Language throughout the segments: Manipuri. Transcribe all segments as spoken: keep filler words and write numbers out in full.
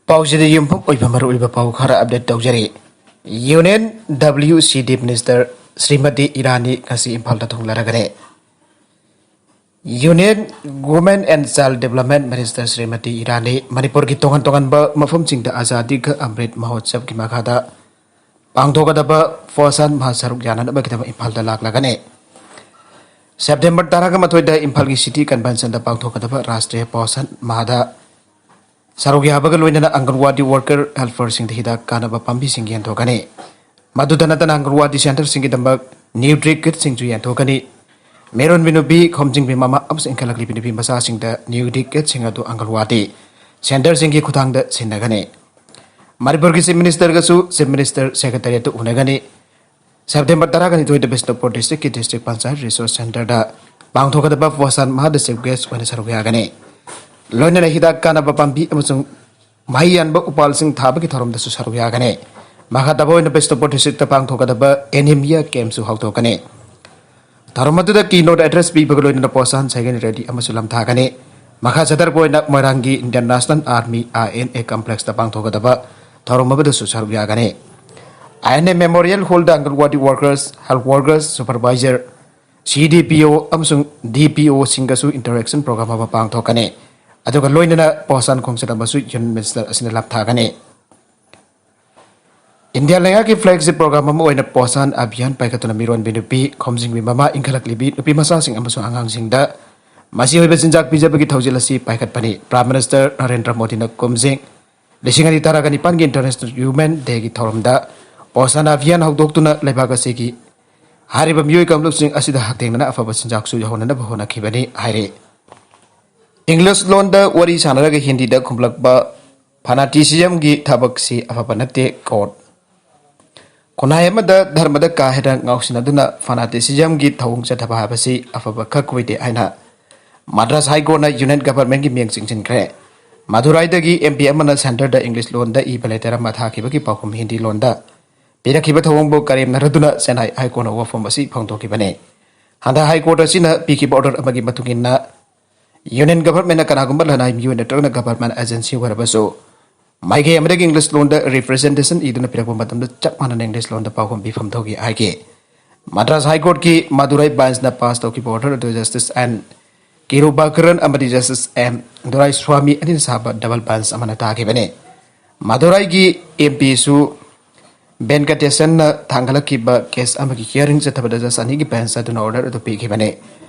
ꯄꯥꯎꯁꯤꯗ ꯌꯨꯝꯐꯝ ꯑꯣꯏꯕ ꯃꯔꯨꯑꯣꯏꯕ ꯄꯥꯎ ꯈꯔ ꯑꯞꯗꯦꯠ ꯇꯧꯖꯔꯤ꯫ ꯌꯨꯅꯤꯌꯟ ꯗꯕ꯭ꯂꯤꯌꯨ ꯁꯤ ꯗꯤ ꯃꯤꯅꯤꯁꯇꯔ ꯁ꯭ꯔꯤꯃꯇꯤ ꯏꯔꯥꯅꯤ ꯉꯁꯤ ꯏꯝꯐꯥꯜꯗ ꯊꯨꯡꯂꯔꯒꯅꯤ꯫ Union women and child development minister Smriti Irani ꯃꯅꯤꯄꯨꯔꯒꯤ ꯇꯣꯉꯥꯟ ꯇꯣꯉꯥꯟꯕ ꯃꯐꯝꯁꯤꯡꯗ ꯑꯖꯥꯗꯤ ꯀ ꯑꯃ꯭ꯔꯤꯠ ꯃꯍꯣꯠꯁꯕꯀꯤ ꯃꯈꯥꯗ ꯄꯥꯡꯊꯣꯛꯀꯗꯕ ꯄꯣꯁꯥꯟ ꯃꯍꯥ ꯁꯔꯨꯛ ꯌꯥꯅꯅꯕꯒꯤꯗꯃꯛ ꯏꯝꯐꯥꯜꯗ ꯂꯥꯛꯂꯒꯅꯤ꯫ ꯁꯦꯞꯇꯦꯝꯕꯔ ꯇꯔꯥꯒ ꯃꯥꯊꯣꯏꯗ ꯏꯝꯐꯥꯜꯒꯤ ꯁꯤꯇꯤ ꯀꯟꯚꯦꯟꯁꯟꯗ ꯄꯥꯡꯊꯣꯛꯀꯗꯕ ꯔꯥꯁꯇ꯭ꯔꯤꯌ ꯄꯣꯁꯥꯟ ꯃꯍꯥꯗ ꯁꯔꯨꯛ ꯌꯥꯕꯒ ꯂꯣꯏꯅꯅ ꯑꯪꯒꯟꯋꯥꯗꯤ ꯋꯥꯔꯀꯔ ꯍꯦꯜꯄꯔꯁꯤꯡꯗ ꯍꯤꯗꯥꯛ ꯀꯥꯟꯅꯕ ꯄꯥꯝꯕꯤꯁꯤꯡ ꯌꯦꯟꯊꯣꯛꯀꯅꯤ꯫ ꯃꯗꯨꯗ ꯅꯠꯇꯅ ꯑꯪꯒꯟꯋꯥꯗꯤ ꯁꯦꯟꯇꯔꯁꯤꯡꯒꯤꯗꯃꯛ ꯅ꯭ꯌꯨꯇ꯭ꯔꯤ ꯀꯤꯠꯁꯤꯡꯁꯨ ꯌꯦꯟꯊꯣꯛꯀꯅꯤ꯫ ꯃꯤꯔꯣꯟꯕꯤ ꯅꯨꯄꯤ, ꯈꯣꯝꯖꯤꯡꯕꯤ ꯃꯃꯥ ꯑꯃꯁꯨꯡ ꯏꯟꯈꯠꯂꯛꯂꯤꯕꯤ ꯅꯨꯄꯤ ꯃꯆꯥꯁꯤꯡꯗ ꯅ꯭ꯌꯨꯇ꯭ꯔꯤ ꯀꯤꯠꯁꯤꯡ ꯑꯗꯨ ꯑꯪꯒꯟꯋꯥꯗꯤ ꯁꯦꯟꯇꯔꯁꯤꯡꯒꯤ ꯈꯨꯊꯥꯡꯗ ꯁꯤꯟꯅꯒꯅꯤ꯫ ꯃꯅꯤꯄꯨꯔꯒꯤ ꯆꯤꯐ ꯃꯤꯅꯤꯁꯇꯔꯒꯁꯨ ꯆꯤꯐ ꯃꯤꯅꯤꯁꯇꯔ ꯁꯦꯀ꯭ꯔꯦꯇꯔꯤꯌꯦꯠꯇ ꯎꯅꯒꯅꯤ꯫ ꯁꯦꯞꯇꯦꯝꯕꯔ ꯇꯔꯥꯒ ꯅꯤꯊꯣꯏꯗ ꯕꯤꯁꯅꯨꯄꯨꯔ ꯗꯤꯁꯇ꯭ꯔꯤꯛꯀꯤ ꯗꯤꯁꯇ꯭ꯔꯤꯛ ꯄꯟꯆꯥꯌꯠ ꯔꯤꯁꯣꯔꯁ ꯁꯦꯟꯇꯔꯗ ꯄꯥꯡꯊꯣꯛꯀꯗꯕ ꯄꯣꯁꯥꯟ ꯃꯍꯥꯗ ꯆꯤꯐ ꯒꯦꯁ ꯑꯣꯏꯅ ꯁꯔꯨꯛ ꯌꯥꯒꯅꯤ꯫ ꯂꯣꯏꯅꯅ ꯍꯤꯗꯥꯛ ꯀꯥꯟꯅꯕ ꯄꯥꯝꯕꯤ ꯑꯃꯁꯨꯡ ꯃꯍꯩ ꯌꯥꯟꯕ ꯎꯄꯥꯜꯁꯤꯡ ꯊꯥꯕꯒꯤ ꯊꯧꯔꯝꯗꯁꯨ ꯁꯔꯨꯛ ꯌꯥꯒꯅꯤ꯫ ꯃꯈꯥ ꯇꯥꯕ ꯑꯣꯏꯅ ꯕꯤꯁꯅꯨꯄꯨꯔ ꯗꯤꯁꯇ꯭ꯔꯤꯛꯇ ꯄꯥꯡꯊꯣꯛꯀꯗꯕ ꯑꯦꯅꯤꯃꯤꯌꯥ ꯀꯦꯝꯞꯁꯨ ꯍꯧꯗꯣꯛꯀꯅꯤ꯫ ꯊꯧꯔꯝ ꯑꯗꯨꯗ ꯀꯤ ꯅꯣꯠ ꯑꯦꯗ꯭ꯔꯦꯁ ꯄꯤꯕꯒ ꯂꯣꯏꯅꯅ ꯄꯣꯁꯥꯟ ꯁꯦꯒꯟ ꯔꯦꯂꯤ ꯑꯃꯁꯨ ꯂꯝꯊꯥꯒꯅꯤ꯫ ꯃꯈꯥ ꯆꯠꯊꯔꯛꯄ ꯑꯣꯏꯅ ꯃꯣꯏꯔꯥꯡꯒꯤ Indian national army, I N A, ꯀꯝꯄ꯭ꯂꯦꯛꯁꯇ ꯄꯥꯡꯊꯣꯛꯀꯗꯕ ꯊꯧꯔꯝ ꯑꯃꯗꯁꯨ ꯁꯔꯨꯛ ꯌꯥꯒꯅꯤ꯫ ꯑꯥꯏ ꯑꯦꯟ ꯑꯦ ꯃꯦꯃꯣꯔꯤꯌꯦꯜ ꯍꯣꯜꯗ ꯑꯪꯒꯟꯋꯥꯗꯤ ꯋꯥꯔꯀꯔꯁ, ꯍꯦꯜꯊ ꯋꯥꯔꯀꯔꯁ, ꯁꯨꯄꯔꯚꯥꯏꯖꯔ, ꯁꯤ ꯗꯤ ꯄꯤ ꯑꯣ ꯑꯃꯁꯨꯡ ꯗꯤ ꯄꯤ ꯑꯣꯁꯤꯡꯒꯁꯨ ꯏꯟꯇꯔꯦꯛꯁꯟ ꯄ꯭ꯔꯣꯒ꯭ꯔꯥꯝ ꯑꯃ ꯄꯥꯡꯊꯣꯛꯀꯅꯤ꯫ ꯑꯗꯨꯒ ꯂꯣꯏꯅꯅ ꯄꯣꯁꯥꯟ ꯈꯣꯡꯆꯠ ꯑꯃꯁꯨ ꯌꯨꯅꯤꯌꯟ ꯃꯤꯅꯤꯁꯇꯔ ꯑꯁꯤꯅ ꯂꯥꯞꯊꯥꯒꯅꯤ꯫ ꯏꯟꯗꯤꯌꯥ ꯂꯩꯉꯥꯛꯀꯤ ꯐ꯭ꯂꯦꯒꯁꯤꯞ ꯄ꯭ꯔꯣꯒ꯭ꯔꯥꯝ ꯑꯃ ꯑꯣꯏꯅ ꯄꯣꯁꯥꯟ ꯑꯚꯤꯌꯥꯟ ꯄꯥꯏꯈꯠꯇꯨꯅ ꯃꯤꯔꯣꯟꯕꯤ ꯅꯨꯄꯤ, ꯈꯣꯝꯖꯤꯟꯕꯤ ꯃꯃꯥ, ꯏꯟꯈꯠꯂꯛꯂꯤꯕꯤ ꯅꯨꯄꯤ ꯃꯆꯥꯁꯤꯡ ꯑꯃꯁꯨꯡ ꯑꯉꯥꯡꯁꯤꯡꯗ ꯃꯆꯤ ꯑꯣꯏꯕ ꯆꯤꯟꯖꯥꯛ ꯄꯤꯖꯕꯒꯤ ꯊꯧꯖꯤꯜ ꯑꯁꯤ ꯄꯥꯏꯈꯠꯄꯅꯤ꯫ ꯄ꯭ꯔꯥꯏꯝ ꯃꯤꯅꯤꯁꯇꯔ ꯅꯔꯦꯟꯗ꯭ꯔ ꯃꯣꯗꯤꯅ ꯀꯨꯝꯖꯤꯡ ꯂꯤꯁꯤꯡ ꯑꯅꯤ ꯇꯔꯥꯒ ꯅꯤꯄꯥꯟꯒꯤ ꯏꯟꯇꯔꯅꯦꯁꯅꯦꯜ ꯋꯨꯃꯦꯟ ꯗꯦꯒꯤ ꯊꯧꯔꯝꯗ ꯄꯣꯁꯥꯟ ꯑꯚꯤꯌꯥꯟ ꯍꯧꯗꯣꯛꯇꯨꯅ ꯂꯩꯕꯥꯛ ꯑꯁꯤꯒꯤ ꯍꯥꯏꯔꯤꯕ ꯃꯤꯑꯣꯏ ꯀꯥꯡꯂꯨꯞꯁꯤꯡ ꯑꯁꯤꯗ ꯍꯛꯊꯦꯡꯅꯅ ꯑꯐꯕ ꯆꯤꯟꯖꯥꯛꯁꯨ ꯌꯧꯍꯟꯅꯕ ꯍꯣꯠꯅꯈꯤꯕꯅꯤ ꯍꯥꯏꯔꯤ꯫ ꯏꯪꯂꯤꯁ ꯂꯣꯟꯗ ꯋꯥꯔꯤ ꯁꯥꯟꯅꯔꯒ ꯍꯤꯟꯗꯤꯗ ꯈꯨꯝꯂꯛꯄ ꯐꯅꯥꯇꯤꯁꯤꯖꯝꯒꯤ ꯊꯕꯛꯁꯤ ꯑꯐꯕ ꯅꯠꯇꯦ꯫ ꯀꯣꯠ꯫ ꯈꯨꯟꯅꯥꯏ ꯑꯃꯗ ꯙꯔꯃꯗ ꯀꯥ ꯍꯦꯟꯅ ꯉꯥꯎꯁꯤꯟꯅꯗꯨꯅ ꯐꯅꯥꯇꯤꯁꯤꯖꯝꯒꯤ ꯊꯧꯑꯣꯡ ꯆꯠꯊꯕ ꯍꯥꯏꯕꯁꯤ ꯑꯐꯕ ꯈꯛ ꯑꯣꯏꯗꯦ ꯍꯥꯏꯅ ꯃꯗ꯭ꯔꯥꯁ ꯍꯥꯏ ꯀꯣꯔꯠꯅ ꯌꯨꯅꯤꯌꯟ ꯒꯚꯔꯟꯃꯦꯟꯠꯀꯤ ꯃꯤꯠꯌꯦꯡ ꯆꯤꯡꯁꯤꯟꯈ꯭ꯔꯦ꯫ ꯃꯗꯨꯔꯥꯏꯗꯒꯤ ꯑꯦꯝ ꯄꯤ ꯑꯃꯅ ꯁꯦꯟꯇꯔꯗ ꯏꯪꯂꯤꯁ ꯂꯣꯟꯗ ꯏꯕ ꯂꯦꯇꯔ ꯑꯃ ꯊꯥꯈꯤꯕꯒꯤ ꯄꯥꯎꯈꯨꯝ ꯍꯤꯟꯗꯤ ꯂꯣꯟꯗ ꯄꯤꯔꯛꯈꯤꯕ ꯊꯧꯑꯣꯡꯕꯨ ꯀꯔꯦꯝꯅꯔꯗꯨꯅ ꯆꯦꯟꯅꯥꯏ ꯍꯥꯏ ꯀꯣꯔꯠꯅ ꯋꯥꯐꯝ ꯑꯁꯤ ꯐꯣꯡꯗꯣꯛꯈꯤꯕꯅꯤ꯫ ꯍꯟꯗꯛ ꯍꯥꯏ ꯀꯣꯔꯠ ꯑꯁꯤꯅ ꯄꯤꯈꯤꯕ ꯑꯣꯔꯗꯔ ꯑꯃꯒꯤ ꯃꯇꯨꯡ ꯏꯟꯅ, ꯌꯨꯅꯤꯌꯟ ꯒꯚꯔꯟꯃꯦꯟꯠꯅ ꯀꯅꯥꯒꯨꯝꯕ ꯂꯅꯥꯏ ꯃꯤꯑꯣꯏ ꯅꯠꯇ꯭ꯔꯒꯅ ꯒꯚꯔꯟꯃꯦꯟꯠ ꯑꯦꯖꯦꯟꯁꯤ ꯑꯣꯏꯔꯕꯁꯨ ꯃꯥꯏꯀꯩ ꯑꯃꯗꯒꯤ ꯏꯪꯂꯤꯁ ꯂꯣꯟꯗ ꯔꯤꯄ꯭ꯔꯖꯦꯟꯇꯦꯁꯟ ꯏꯗꯨꯅ ꯄꯤꯔꯛꯄ ꯃꯇꯝꯗ ꯆꯞ ꯃꯥꯟꯅꯅ ꯏꯪꯂꯤꯁ ꯂꯣꯟꯗ ꯄꯥꯎꯈꯨꯝ ꯄꯤꯐꯝ ꯊꯣꯛꯈꯤ ꯍꯥꯏꯈꯤ꯫ ꯃꯗ꯭ꯔꯥꯁ ꯍꯥꯏ ꯀꯣꯔꯠꯀꯤ ꯃꯗꯨꯔꯥꯏ ꯕꯦꯟꯁꯅ ꯄꯥꯁ ꯇꯧꯈꯤꯕ ꯑꯣꯔꯗꯔ ꯑꯗꯨ ꯖꯁꯇꯤꯁ ꯑꯦꯟ ꯀꯤꯔꯨꯕꯥꯀꯔꯟ ꯑꯃꯗꯤ ꯖꯁꯇꯤꯁ ꯑꯦꯝ ꯗꯨꯔꯥꯏ ꯁ꯭ꯋꯥꯃꯤ ꯑꯅꯤꯅ ꯁꯥꯕ ꯗꯕꯜ ꯕꯦꯟꯁ ꯑꯃꯅ ꯇꯥꯈꯤꯕꯅꯤ꯫ ꯃꯗꯨꯔꯥꯏꯒꯤ ꯑꯦꯝ ꯄꯤꯁꯨ ꯚꯦꯟꯀꯇꯦꯁꯟꯅ ꯊꯥꯡꯒꯠꯂꯛꯈꯤꯕ ꯀꯦꯁ ꯑꯃꯒꯤ ꯍꯤꯌꯥꯔꯤꯡ ꯆꯠꯊꯕꯗ ꯖꯁ ꯑꯅꯤꯒꯤ ꯕꯦꯟꯁ ꯑꯗꯨꯅ ꯑꯣꯔꯗꯔ ꯑꯗꯨ ꯄꯤꯈꯤꯕꯅꯤ꯫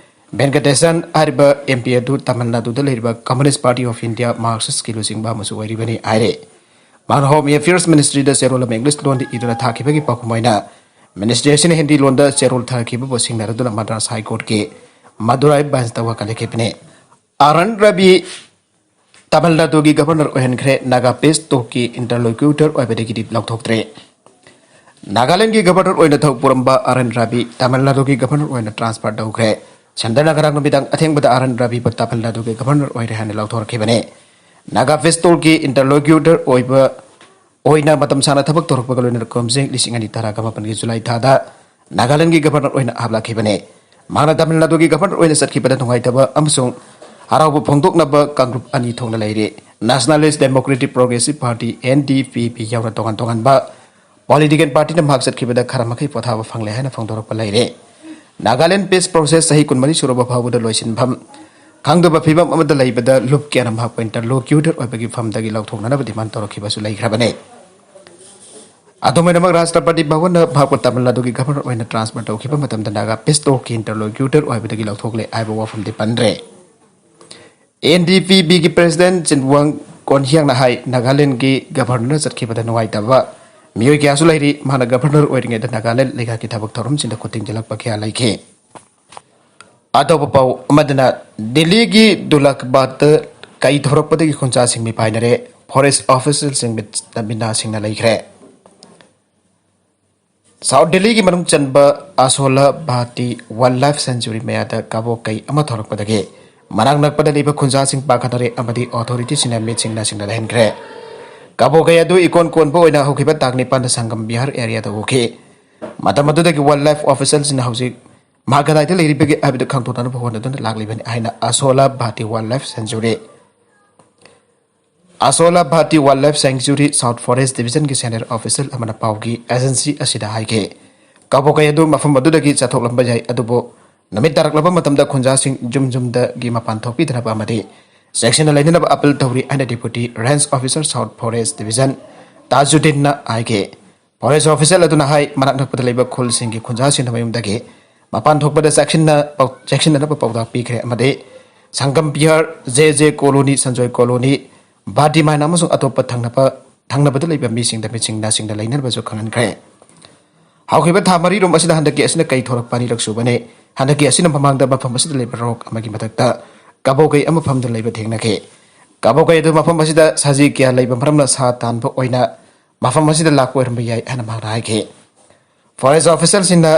ꯚꯦꯟꯀꯇꯦꯁꯟ ꯍꯥꯏꯔꯤꯕ ꯑꯦꯝ ꯄꯤ ꯑꯗꯨ ꯇꯥꯃꯤꯜ ꯅꯥꯗꯨꯗ ꯂꯩꯔꯤꯕ ꯀꯝꯌꯨꯅꯤꯁ꯭ꯠ ꯄꯥꯔꯇꯤ ꯑꯣꯐ ꯏꯟꯗꯤꯌꯥ ꯃꯥꯔꯛꯁꯤꯁ꯭ꯠꯀꯤ ꯂꯨꯆꯤꯡꯕ ꯑꯃꯁꯨ ꯑꯣꯏꯔꯤꯕꯅꯤ ꯍꯥꯏꯔꯦ꯫ ꯃꯍꯥꯛꯅ ꯍꯣꯝ ꯑꯦꯐꯤꯌꯔꯁ ꯃꯤꯅꯤꯁꯇ꯭ꯔꯤꯗ ꯆꯦꯔꯣꯜ ꯑꯃ ꯏꯪꯂꯤꯁ ꯂꯣꯟꯗ ꯏꯗꯨꯅ ꯊꯥꯈꯤꯕꯒꯤ ꯄꯥꯎꯈꯨꯝ ꯑꯣꯏꯅ ꯃꯤꯅꯤꯁꯇ꯭ꯔꯤ ꯑꯁꯤꯅ ꯍꯤꯟꯗꯤ ꯂꯣꯟꯗ ꯆꯦꯔꯣꯜ ꯊꯥꯈꯤꯕꯕꯨ ꯁꯤꯡꯅꯔꯗꯨꯅ ꯃꯗ꯭ꯔꯥꯁ ꯍꯥꯏ ꯀꯣꯔꯠꯀꯤ ꯃꯗꯨꯔꯥꯏ ꯕꯦꯟꯁꯇ ꯋꯥꯀꯠꯂꯛꯈꯤꯕꯅꯤ꯫ ꯑꯥꯔ ꯑꯦꯟ ꯔꯕꯤ ꯇꯥꯃꯤꯜ ꯅꯥꯗꯨꯒꯤ ꯒꯕꯔꯅꯔ ꯑꯣꯏꯍꯟꯈ꯭ꯔꯦ꯫ ꯅꯥꯒꯥ ꯄꯤꯁ ꯇꯣꯛꯀꯤ ꯏꯟꯇꯔꯂꯣꯀ꯭ꯌꯨꯇꯔ ꯑꯣꯏꯕꯗꯒꯤꯗꯤ ꯂꯧꯊꯣꯛꯇ꯭ꯔꯦ꯫ ꯅꯥꯒꯥꯂꯦꯟꯗꯒꯤ ꯒꯕꯔꯅꯔ ꯑꯣꯏꯅ ꯊꯕꯛ ꯄꯨꯔꯝꯕ ꯑꯥꯔ ꯑꯦꯟ ꯔꯕꯤ ꯇꯥꯃꯤꯜ ꯅꯥꯗꯨꯒꯤ ꯒꯕꯔꯅꯔ ꯑꯣꯏꯅ ꯇ꯭ꯔꯥꯟꯁꯐꯔ ꯇꯧꯈ꯭ꯔꯦ꯫ ꯁꯟꯗꯦꯅ ꯉꯔꯥꯡ ꯅꯨꯃꯤꯗꯥꯡ ꯑꯊꯦꯡꯕꯗ ꯑꯥꯔ ꯑꯦꯟ ꯔꯕꯤꯕꯨ ꯇꯥꯃꯤꯜ ꯅꯥꯗꯨꯒꯤ ꯒꯕꯔꯅꯔ ꯑꯣꯏꯔꯦ ꯍꯥꯏꯅ ꯂꯥꯎꯊꯣꯔꯛꯈꯤꯕꯅꯤ꯫ ꯅꯥꯒꯥ ꯄꯤꯁ ꯇꯣꯛꯀꯤ ꯏꯟꯇꯔꯂꯣꯀ꯭ꯌꯨꯇꯔ ꯑꯣꯏꯕ ꯑꯣꯏꯅ ꯃꯇꯝ ꯁꯥꯡꯅ ꯊꯕꯛ ꯇꯧꯔꯛꯄꯒ ꯂꯣꯏꯅꯅ ꯀꯨꯝꯖꯩ ꯂꯤꯁꯤꯡ ꯑꯅꯤ ꯇꯔꯥꯒ ꯃꯥꯄꯟꯒꯤ ꯖꯨꯂꯥꯏ ꯊꯥꯗ ꯅꯥꯒꯥꯂꯦꯟꯗꯒꯤ ꯒꯕꯔꯅꯔ ꯑꯣꯏꯅ ꯍꯥꯞꯂꯛꯈꯤꯕꯅꯤ꯫ ꯃꯍꯥꯛꯅ ꯇꯥꯃꯤꯜ ꯅꯥꯗꯨꯒꯤ ꯒꯕꯔꯅꯔ ꯑꯣꯏꯅ ꯆꯠꯈꯤꯕꯗ ꯅꯨꯡꯉꯥꯏꯇꯕ ꯑꯃꯁꯨꯡ ꯍꯔꯥꯎꯕ ꯐꯣꯡꯗꯣꯛꯅꯕ ꯀꯥꯡꯂꯨꯞ ꯑꯅꯤ ꯊꯣꯛꯅ ꯂꯩꯔꯤ꯫ Nationalist democratic progressive party, N D P P, ꯌꯥꯎꯅ ꯇꯣꯉꯥꯟ ꯇꯣꯉꯥꯟꯕ ꯄꯣꯂꯤꯇꯤꯀꯦꯜ ꯄꯥꯔꯇꯤꯅ ꯃꯍꯥꯛ ꯆꯠꯈꯤꯕꯗ ꯈꯔ ꯃꯈꯩ ꯄꯣꯊꯥꯕ ꯐꯪꯂꯦ ꯍꯥꯏꯅ ꯐꯣꯡꯗꯣꯔꯛꯄ ꯂꯩꯔꯦ꯫ ꯅꯥꯒꯥꯂꯦꯟ ꯄꯤꯁ ꯄ꯭ꯔꯣꯁꯦꯁ ꯆꯍꯤ ꯀꯨꯟꯃꯔꯤ ꯁꯨꯔꯕ ꯐꯥꯎꯕꯗ ꯂꯣꯏꯁꯤꯟꯐꯝ ꯈꯪꯗꯕ ꯐꯤꯕꯝ ꯑꯃꯗ ꯂꯩꯕꯗ ꯂꯨꯞ ꯀꯌꯥꯅ ꯃꯍꯥꯛꯄꯨ ꯏꯟꯇꯔꯂꯣꯀ꯭ꯌꯨꯇꯔ ꯑꯣꯏꯕꯒꯤ ꯐꯝꯗꯒꯤ ꯂꯧꯊꯣꯛꯅꯅꯕ ꯗꯤꯃꯥꯟ ꯇꯧꯔꯛꯈꯤꯕꯁꯨ ꯂꯩꯈ꯭ꯔꯕꯅꯤ꯫ ꯑꯗꯨꯝ ꯑꯣꯏꯅꯃꯛ, ꯔꯥꯁꯇ꯭ꯔꯄꯇꯤ ꯚꯕꯟꯅ ꯃꯍꯥꯛꯄꯨ ꯇꯥꯃꯤꯜ ꯅꯥꯗꯨꯒꯤ ꯒꯕꯔꯅꯔ ꯑꯣꯏꯅ ꯇ꯭ꯔꯥꯟꯁꯐꯔ ꯇꯧꯈꯤꯕ ꯃꯇꯝꯗ ꯅꯥꯒꯥ ꯄꯤꯁ ꯇꯣꯛꯀꯤ ꯏꯟꯇꯔꯂꯣꯀ꯭ꯌꯨꯇꯔ ꯑꯣꯏꯕꯗꯒꯤ ꯂꯧꯊꯣꯛꯂꯦ ꯍꯥꯏꯕ ꯋꯥꯐꯝꯗꯤ ꯄꯟꯗ꯭ꯔꯦ꯫ ꯑꯦꯟ ꯗꯤ ꯄꯤ ꯕꯤꯒꯤ ꯄ꯭ꯔꯦꯁꯤꯗꯦꯟꯠ ꯆꯤꯟꯋꯥꯡ ꯀꯣꯟꯍꯤꯌꯥꯡꯅ ꯍꯥꯏ, ꯅꯥꯒꯥꯂꯦꯟꯗꯒꯤ ꯒꯕꯔꯅꯔ ꯆꯠꯈꯤꯕꯗ ꯅꯨꯡꯉꯥꯏꯇꯕ ꯃꯤꯑꯣꯏ ꯀꯌꯥꯁꯨ ꯂꯩꯔꯤ꯫ ꯃꯍꯥꯛꯅ ꯒꯕꯔꯅꯔ ꯑꯣꯏꯔꯤꯉꯩꯗ ꯅꯥꯒꯥꯂꯦꯟ ꯂꯩꯉꯥꯛꯀꯤ ꯊꯕꯛ ꯊꯧꯔꯝꯁꯤꯡꯗ ꯈꯨꯠ ꯊꯤꯡꯖꯤꯜꯂꯛꯄ ꯀꯌꯥ ꯂꯩꯈꯤ꯫ ꯑꯇꯣꯞꯄ ꯄꯥꯎ ꯑꯃꯗꯅ, ꯗꯤꯜꯂꯤꯒꯤ ꯗꯨꯂꯥꯈꯕꯥꯗꯇ ꯀꯩ ꯊꯣꯔꯛꯄꯗꯒꯤ ꯈꯨꯟꯖꯥꯁꯤꯡ ꯃꯤꯄꯥꯏꯅꯔꯦ꯫ ꯐꯣꯔꯦꯁ꯭ꯠ ꯑꯣꯐꯤꯁꯤꯌꯦꯜꯁꯤꯡ ꯃꯤꯠ-, ꯃꯤꯠ ꯅꯥ ꯁꯤꯡꯅ ꯂꯩꯈ꯭ꯔꯦ꯫ ꯁꯥꯎꯊ ꯗꯤꯜꯂꯤꯒꯤ ꯃꯅꯨꯡ ꯆꯟꯕ ꯑꯁꯣꯂꯥ ꯚꯥꯇꯤ ꯋꯥꯏꯜꯗ ꯂꯥꯏꯐ ꯁꯦꯟꯆꯨꯔꯤ ꯃꯌꯥꯗ ꯀꯕꯣ ꯀꯩ ꯑꯃ ꯊꯣꯔꯛꯄꯗꯒꯤ ꯃꯅꯥꯛ ꯅꯛꯄꯗ ꯂꯩꯕ ꯈꯨꯟꯖꯥꯁꯤꯡ ꯄꯥꯈꯠꯅꯔꯦ ꯑꯃꯗꯤ ꯑꯣꯊꯣꯔꯤꯇꯤꯁꯤꯡꯅ ꯃꯤꯠꯁꯤꯡꯅ ꯁꯤꯡꯅ ꯂꯩꯍꯟꯈ꯭ꯔꯦ꯫ ꯀꯕꯣ ꯀꯩ ꯑꯗꯨ ꯏꯀꯣꯟ ꯀꯣꯟꯕ ꯑꯣꯏꯅ ꯍꯧꯈꯤꯕ ꯇꯥꯡ ꯅꯤꯄꯥꯟꯗ ꯁꯪꯒꯝ ꯕꯤꯍꯥꯔ ꯑꯦꯔꯤꯌꯥꯗ ꯎꯈꯤ꯫ ꯃꯇꯝ ꯑꯗꯨꯗꯒꯤ ꯋꯥꯏꯜꯗ ꯂꯥꯏꯐ ꯑꯣꯐꯤꯁꯤꯌꯦꯜꯁꯤꯡꯅ ꯍꯧꯖꯤꯛ ꯃꯍꯥꯛ ꯀꯗꯥꯏꯗ ꯂꯩꯔꯤꯕꯒꯦ ꯍꯥꯏꯕꯗꯨ ꯈꯪꯗꯣꯛꯅꯅꯕ ꯍꯣꯠꯅꯗꯨꯅ ꯂꯥꯛꯂꯤꯕꯅꯤ ꯍꯥꯏꯅ Asola Bhatti wildlife sanctuary Asola Bhatti wildlife sanctuary south forest ꯗꯤꯕꯤꯖꯟꯒꯤ ꯁꯦꯅꯤꯌꯔ ꯑꯣꯐꯤꯁꯔ ꯑꯃꯅ ꯄꯥꯎꯒꯤ ꯑꯦꯖꯦꯟꯁꯤ ꯑꯁꯤꯗ ꯍꯥꯏꯈꯤ, ꯀꯕꯣꯀꯩ ꯑꯗꯨ ꯃꯐꯝ ꯑꯗꯨꯗꯒꯤ ꯆꯠꯊꯣꯛꯂꯝꯕ ꯌꯥꯏ, ꯑꯗꯨꯕꯨ ꯅꯨꯃꯤꯠ ꯇꯥꯔꯛꯂꯕ ꯃꯇꯝꯗ ꯈꯨꯟꯖꯥꯁꯤꯡ ꯌꯨꯝ ꯌꯨꯝꯗꯒꯤ ꯃꯄꯥꯟ ꯊꯣꯛꯄꯤꯗꯅꯕ ꯑꯃꯗꯤ ꯆꯦꯛꯁꯤꯟꯅ ꯂꯩꯅꯅꯕ ꯑꯄꯤꯜ ꯇꯧꯔꯤ ꯍꯥꯏꯅ deputy range officer south forest division ꯇꯥꯖꯨꯗꯤꯟꯅ ꯍꯥꯏꯈꯤ꯫ ꯐꯣꯔꯦꯁ ꯑꯣꯐꯤꯁꯔ ꯑꯗꯨꯅ ꯍꯥꯏ, ꯃꯅꯥꯛ ꯅꯛꯄꯗ ꯂꯩꯕ ꯈꯨꯜꯁꯤꯡꯒꯤ ꯈꯨꯟꯖꯥꯁꯤꯡꯅ ꯃꯌꯨꯝꯗꯒꯤ ꯃꯄꯥꯟ ꯊꯣꯛꯄꯗ ꯆꯦꯛꯁꯤꯟꯅ ꯄꯥꯎ-, ꯆꯦꯛꯁꯤꯟꯅꯅꯕ ꯄꯥꯎꯇꯥꯛ ꯄꯤꯈ꯭ꯔꯦ ꯑꯃꯗꯤ ꯁꯪꯒꯝ ꯄꯤꯍꯥꯔ, J J colony, Sanjoy colony, ꯕꯥꯗꯤꯃꯥꯏꯟ ꯑꯃꯁꯨꯡ ꯑꯇꯣꯞꯄ ꯊꯪꯅꯕ, ꯊꯪꯅꯕꯗ ꯂꯩꯕ ꯃꯤꯁꯤꯡꯗ ꯃꯤꯠꯁꯤꯡ ꯅꯥꯁꯤꯡꯗ ꯂꯩꯅꯅꯕꯁꯨ ꯈꯪꯍꯟꯈ꯭ꯔꯦ꯫ ꯍꯧꯈꯤꯕ ꯊꯥ ꯃꯔꯤ ꯔꯣꯝ ꯑꯁꯤꯗ ꯍꯟꯗꯛꯀꯤ ꯑꯁꯤꯅ ꯀꯩ ꯊꯣꯔꯛꯄ ꯑꯅꯤꯔꯛ ꯁꯨꯕꯅꯤ꯫ ꯍꯟꯗꯛꯀꯤ ꯑꯁꯤꯅ ꯃꯃꯥꯡꯗ ꯃꯐꯝ ꯑꯁꯤꯗ ꯂꯩꯕ ꯔꯣꯛ ꯑꯃꯒꯤ ꯃꯊꯛꯇ ꯀꯕꯣꯀꯩ ꯑꯃ ꯐꯝꯗꯨꯅ ꯂꯩꯕ ꯊꯦꯡꯅꯈꯤ꯫ ꯀꯕꯣꯀꯩ ꯑꯗꯨ ꯃꯐꯝ ꯑꯁꯤꯗ ꯁꯖꯤ ꯀꯌꯥ ꯂꯩꯕ ꯃꯔꯝꯅ ꯁꯥ ꯇꯥꯟꯕ ꯑꯣꯏꯅ ꯃꯐꯝ ꯑꯁꯤꯗ ꯂꯥꯛꯄ ꯑꯣꯏꯔꯝꯕ ꯌꯥꯏ ꯍꯥꯏꯅ ꯃꯍꯥꯛꯅ ꯍꯥꯏꯈꯤ꯫ ꯐꯣꯔꯦꯁ ꯑꯣꯐꯤꯁꯔꯁꯤꯡꯅ